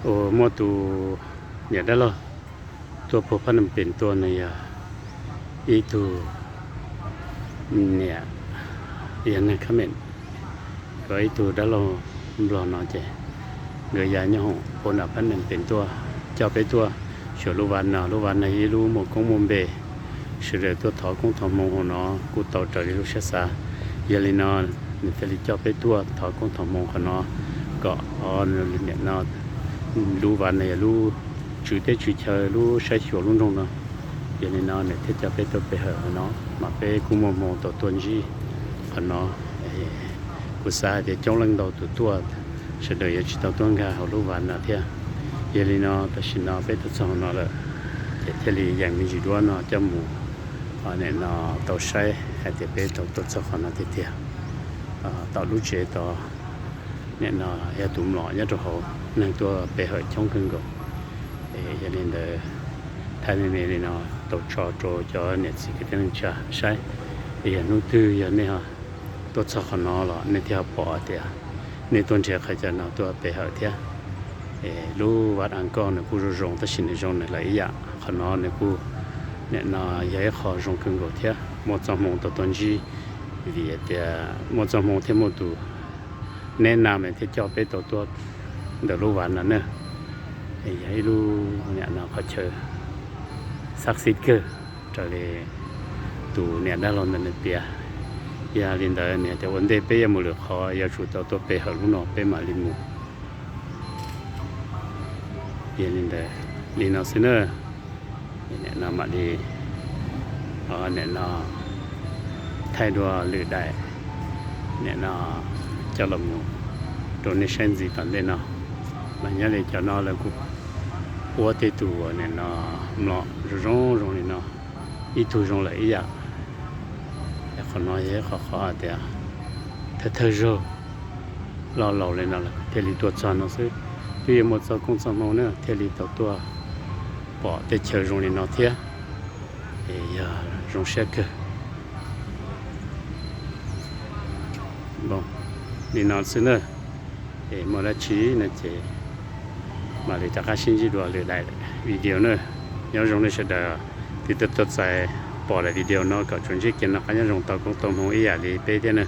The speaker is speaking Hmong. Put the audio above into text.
Uas muaj tus niam dab laug tuaj puag Phab Nam Pees tuaj no yog ib tug niam, yog neeg Khab Mem, yog ib tug dab laug Nplog no ces nkawd ya nyob hoom puag nram Phab Nam Pees tuaj, coj peb tuaj xyuas lub vaj no. Lub vaj no yog ib lub muaj koob muaj npe, sawv daws tuaj thov koob thov hmoov hauv no kuj tau raws li lub siab xav. Yog li no nws thiaj li coj peb tuaj thov koob thov hmoov qhov no kom, o, niam no, lub vaj no yog lub tswv teb tswv chaw, lub saib xyuas lub nroog no. Yog li no nws thiaj coj peb tuaj pe hawm no, mas peb kuj muaj hmoo tau tuaj ntsib qhov no. Kuv xav hais tias coob leej ntau tus tuaj, sawv daws yuav tsis tau tuaj nkag hauv lub vaj no thiab. Yog li no tam sim no peb tuaj txog hauv no lawm, ces thiaj li yeem me ntsis duab no coj mus, nim no tau saib hais tias peb tau tuaj txog qhov no tiag tiag. Tom lub tsev tod, nim no yog tus mlom nyob rau hauv, neeg tuaj pe hawm coob kawg nkaus. Yog li ntawd, thaij me me li no tau tso rau cov niam txiv kwv tij neej tsa saib. Yog hnub twg yog nej tuaj txog qhov no los nej thiaj ho pom tias nej tuaj nrhiav qhov chaw no tuaj pe hawm thiab. Lub vaj Ankoj nws kuj zoo zoo tab sis nws zoo nws lawm ib yam. Qhov no nws kuj, nim no yog ib qho zoo kawg nkaus thiab muaj txoj hmoo tau tuaj ntsib, vim tias muaj txoj hmoo thiab muaj tus neb na mas thiaj coj peb tau tuaj ntawm lub vaj no na. Yog ib lub, nim no qhov chaw xab xib kawg raws li tus niam dab laug ntawd nws piav. Yog li ntawd nws tias ua ntej peb yuav mus lwm qhov yuav tsum tau tuaj pe hawm lub no peb mam li mus. Yog li ntawd, li no xwb na, nim no mam li, nim no thaij dua lwm daim, nim no coj los mus rau nej saib ntxiv tom ntej no. Mas nyob li cov no lawv kuj ua tej tus nim no mlom zoo zoo zoo li no, ib tug zoo lawm ib yam. Qhov no yog ib qhov qhov hais tias thawj thawj zaug loj laus li no lawm thiaj li tuaj txog no xwb. Twb yuav muaj txoj koob txoj hmoo na thiaj li tau tuaj pom tej chaw zoo li no thiab. Es yog zoo siab kawg. Li no xwb na. Es muaj dab tsi no ces mam li rov qab sib ntsib dua lwm daim video na. Nyob zoo nej sawv daws, tiv tau tuaj txais pom daim video no kom tsuas ntsib kiag no qab nyob zoo, tau koob tau hmoov ib yam li peb thiab na.